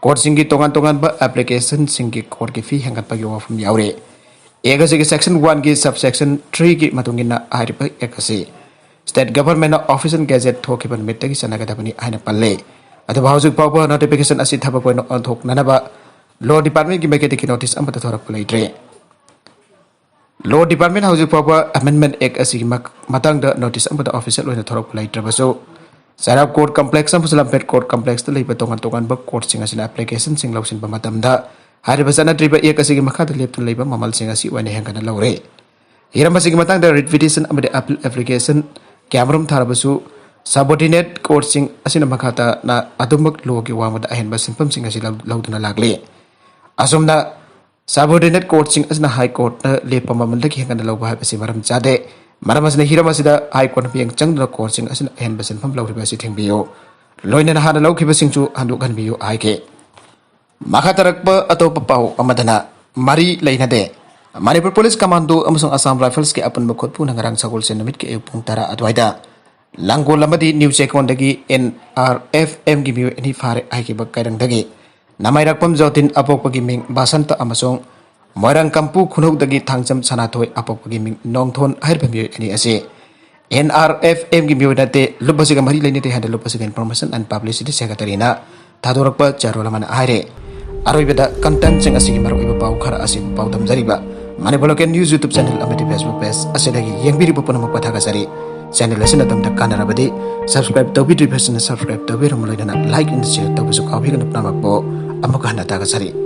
ꯀꯣꯔꯠꯁꯤꯡꯒꯤ ꯇꯣꯉꯥꯟ ꯇꯣꯉꯥꯟꯕ ꯑꯦꯄ꯭ꯂꯤꯀꯦꯁꯟꯁꯤꯡꯒꯤ ꯀꯣꯔꯠꯀꯤ ꯐꯤ ꯍꯦꯟꯒꯠꯄꯒꯤ ꯋꯥꯐꯝ ꯌꯥꯎꯔꯤ꯫ ꯑꯦꯛ ꯑꯁꯤꯒꯤ ꯁꯦꯛꯁꯟ ꯋꯥꯟꯒꯤ ꯁꯕ ꯁꯦꯛꯁꯟ ꯊ꯭ꯔꯤꯒꯤ ꯃꯇꯨꯡ ꯏꯟꯅ ꯍꯥꯏꯔꯤꯕ ꯑꯦꯛ ꯑꯁꯤ ꯁ꯭ꯇꯦꯠ ꯒꯚꯔꯟꯃꯦꯟꯅ ꯑꯣꯐꯤꯁꯤꯌꯦꯜ ꯒꯦꯖꯦꯠ ꯊꯣꯛꯈꯤꯕ ꯅꯨꯃꯤꯠꯇꯒꯤ ꯆꯠꯅꯒꯗꯕꯅꯤ ꯍꯥꯏꯅ ꯄꯜꯂꯤ꯫ ꯑꯗꯨꯕꯨ ꯍꯧꯖꯤꯛ ꯐꯥꯎꯕ ꯅꯣꯇꯤꯐꯤꯀꯦꯁꯟ ꯑꯁꯤ ꯊꯕꯛ ꯑꯣꯏꯅ ꯑꯣꯟꯊꯣꯛꯅꯅꯕ ꯂꯣ ꯗꯤꯄꯥꯔꯠꯃꯦꯟꯒꯤ ꯃꯥꯏꯀꯩꯗꯒꯤ ꯅꯣꯇꯤꯁ ꯑꯃꯠꯇ ꯊꯣꯔꯛꯄ ꯂꯩꯇ꯭ꯔꯤ꯫ ꯂꯣ ꯗꯤꯄꯥꯔꯠꯃꯦꯟ ꯍꯧꯖꯤꯛ ꯐꯥꯎꯕ ꯑꯃꯦꯟꯗꯃꯦꯟ ꯑꯦꯛ ꯑꯁꯤꯒꯤ ꯃꯛ-, ꯃꯇꯥꯡꯗ ꯅꯣꯇꯤꯁ ꯑꯃꯠꯇ ꯑꯣꯐꯤꯁꯤꯌꯦꯜ ꯑꯣꯏꯅ ꯊꯣꯔꯛꯄ ꯂꯩꯇ꯭ꯔꯕꯁꯨ, ꯆꯩꯔꯥꯎ ꯀꯣꯔꯠ ꯀꯝꯄ꯭ꯂꯦꯛꯁ ꯑꯃꯁꯨꯡ ꯂꯝꯐꯦꯜ ꯀꯣꯔꯠ ꯀꯝꯄ꯭ꯂꯦꯛꯁꯇ ꯂꯩꯕ ꯇꯣꯉꯥꯟ ꯇꯣꯉꯥꯟꯕ ꯀꯣꯔꯠꯁꯤꯡ ꯑꯁꯤꯅ ꯑꯦꯄ꯭ꯂꯤꯀꯦꯁꯟꯁꯤꯡ ꯂꯧꯁꯤꯟꯕ ꯃꯇꯝꯗ ꯍꯥꯏꯔꯤꯕ ꯆꯠꯅꯗ꯭ꯔꯤꯕ ꯑꯦꯛ ꯑꯁꯤꯒꯤ ꯃꯈꯥꯗ ꯂꯦꯞꯇꯨꯅ ꯂꯩꯕ ꯃꯃꯜꯁꯤꯡ ꯑꯁꯤ ꯑꯣꯏꯅ ꯍꯦꯟꯒꯠꯅ ꯂꯧꯔꯦ꯫ ꯍꯤꯔꯝ ꯑꯁꯤꯒꯤ ꯃꯇꯥꯡꯗ ꯔꯤꯠ ꯄꯤꯇꯤꯁꯟ ꯑꯃꯗꯤ ꯑꯄꯤꯜ ꯑꯦꯄ꯭ꯂꯤꯀꯦꯁꯟ ꯀꯌꯥꯃꯔꯨꯝ ꯊꯥꯔꯕꯁꯨ, ꯁꯕꯑꯣꯔꯗꯤꯅꯦꯠ ꯀꯣꯔꯠꯁꯤꯡ ꯑꯁꯤꯅ ꯃꯈꯥ ꯇꯥꯅ ꯑꯗꯨꯃꯛ ꯂꯣꯒꯤ ꯋꯥꯡꯃꯗ ꯑꯍꯦꯟꯕ ꯁꯦꯟꯐꯝꯁꯤꯡ ꯑꯁꯤ ꯂꯧ- ꯂꯧꯗꯨꯅ ꯂꯥꯛꯂꯤ꯫ ꯑꯁꯨꯝꯅ ꯁꯕꯑꯣꯔꯗꯤꯅꯦꯠ ꯀꯣꯔꯠꯁꯤꯡ ꯑꯁꯤꯅ ꯍꯥꯏ ꯀꯣꯔꯠꯅ ꯂꯦꯞꯄ ꯃꯃꯜꯗꯒꯤ ꯍꯦꯟꯒꯠꯅ ꯂꯧꯕ ꯍꯥꯏꯕꯁꯤ ꯃꯔꯝ ꯆꯥꯗꯦ꯫ ꯃꯔꯝ ꯑꯁꯤꯅ ꯍꯤꯔꯝ ꯑꯁꯤꯗ ꯍꯥꯏ ꯀꯣꯔꯠ ꯃꯤꯠꯌꯦꯡ ꯆꯪꯗꯨꯅ ꯀꯣꯔꯠꯁꯤꯡ ꯑꯁꯤꯅ ꯑꯍꯦꯟꯕ ꯁꯦꯟꯐꯝ ꯂꯧꯔꯤꯕ ꯑꯁꯤ ꯊꯤꯡꯕꯤꯌꯨ, ꯂꯣꯏꯅꯅ ꯍꯥꯟꯅ ꯂꯧꯈꯤꯕꯁꯤꯡꯁꯨ ꯍꯟꯗꯣꯛꯍꯟꯕꯤꯌꯨ ꯍꯥꯏꯈꯤ꯫ ꯃꯈꯥ ꯇꯥꯔꯛꯄ ꯑꯇꯣꯞꯄ ꯄꯥꯎ ꯑꯃꯗꯅ, ꯃꯔꯤ ꯂꯩꯅꯗꯦ꯫ ꯃꯅꯤꯄꯨꯔ ꯄꯨꯂꯤꯁ ꯀꯃꯥꯟꯗꯣ ꯑꯃꯁꯨꯡ ꯑꯁꯥꯝ ꯔꯥꯏꯐꯜꯁꯀꯤ ꯑꯄꯨꯟꯕ ꯈꯨꯠꯄꯨꯅ ꯉꯔꯥꯡ ꯁꯒꯣꯜꯁꯦꯟ ꯅꯨꯃꯤꯠꯀꯤ ꯑꯌꯨꯛ ꯄꯨꯡ ꯇꯔꯥ ꯑꯗꯨꯋꯥꯏꯗ ꯂꯥꯡꯒꯣꯜ ꯑꯃꯗꯤ ꯅ꯭ꯌꯨ ꯆꯦꯛꯀꯣꯟꯗꯒꯤ ꯑꯦꯟ ꯑꯥꯔ ꯑꯦꯐ ꯑꯦꯝꯒꯤ ꯃꯤꯑꯣꯏ ꯑꯅꯤ ꯐꯥꯔꯦ ꯍꯥꯏꯈꯤꯕ ꯀꯩꯔꯪꯗꯒꯤ ꯅꯃꯥꯏꯔꯛꯄꯝ ꯖꯣꯇꯤꯟ ꯑꯄꯣꯛꯄꯒꯤ ꯃꯤꯡ ꯕꯥꯁꯟꯇ ꯑꯃꯁꯨꯡ ꯃꯣꯏꯔꯥꯡꯀꯝꯄꯨ ꯈꯨꯅꯧꯗꯒꯤ ꯊꯥꯡꯖꯝ ꯁꯅꯥꯊꯣꯏ ꯑꯄꯣꯛꯄꯒꯤ ꯃꯤꯡ ꯅꯣꯡꯊꯣꯟ ꯍꯥꯏꯔꯤꯕ ꯃꯤꯑꯣꯏ ꯑꯅꯤ ꯑꯁꯤ ꯑꯦꯟ ꯑꯥꯔ ꯑꯦꯐ ꯑꯦꯝꯒꯤ ꯃꯤꯑꯣꯏ ꯅꯠꯇꯦ, ꯂꯨꯞ ꯑꯁꯤꯒ ꯃꯔꯤ ꯂꯩꯅꯗꯦ ꯍꯥꯏꯅ ꯂꯨꯞ ꯑꯁꯤꯒꯤ ꯏꯟꯐꯣꯔꯃꯦꯁꯟ ꯑꯦꯟ ꯄꯕ꯭ꯂꯤꯁꯤꯇꯤ ꯁꯦꯀ꯭ꯔꯦꯇꯔꯤꯅ ꯊꯥꯗꯣꯔꯛꯄ ꯆꯦꯔꯣꯜ ꯑꯃꯅ ꯍꯥꯏꯔꯦ꯫ ꯑꯔꯣꯏꯕꯗ ꯀꯟꯇꯦꯟꯁꯤꯡ ꯑꯁꯤꯒꯤ ꯃꯔꯨꯑꯣꯏꯕ ꯄꯥꯎ ꯈꯔ ꯑꯁꯤꯕꯨ ꯄꯥꯎꯗꯝꯖꯔꯤꯕ Manipur local news YouTube channel ꯑꯃꯗꯤ ꯐꯦꯁꯕꯨꯛ ꯄꯦꯖ ꯑꯁꯤꯗꯒꯤ ꯌꯦꯡꯕꯤꯔꯤꯕ ꯄꯨꯝꯅꯃꯛꯄꯨ ꯊꯥꯒꯠꯆꯔꯤ꯫ ꯆꯦꯅꯦꯜ ꯑꯁꯤꯅ ꯑꯗꯣꯝꯗ ꯀꯥꯟꯅꯔꯕꯗꯤ ꯁꯕꯁꯀ꯭ꯔꯥꯏꯕ ꯇꯧꯕꯤꯗ꯭ꯔꯤꯕꯁꯤꯡꯅ ꯁꯕꯁꯀ꯭ꯔꯥꯏꯕ ꯇꯧꯕꯤꯔꯝꯃꯨ, ꯂꯣꯏꯅꯅ ꯂꯥꯏꯛ ꯑꯦꯟ ꯁꯤꯌꯔ ꯇꯧꯕꯁꯨ ꯀꯥꯎꯕꯤꯒꯅꯨ꯫ ꯄꯨꯝꯅꯃꯛꯄꯨ ꯑꯃꯨꯛꯀ ꯍꯟꯅ ꯊꯥꯒꯠꯆꯔꯤ꯫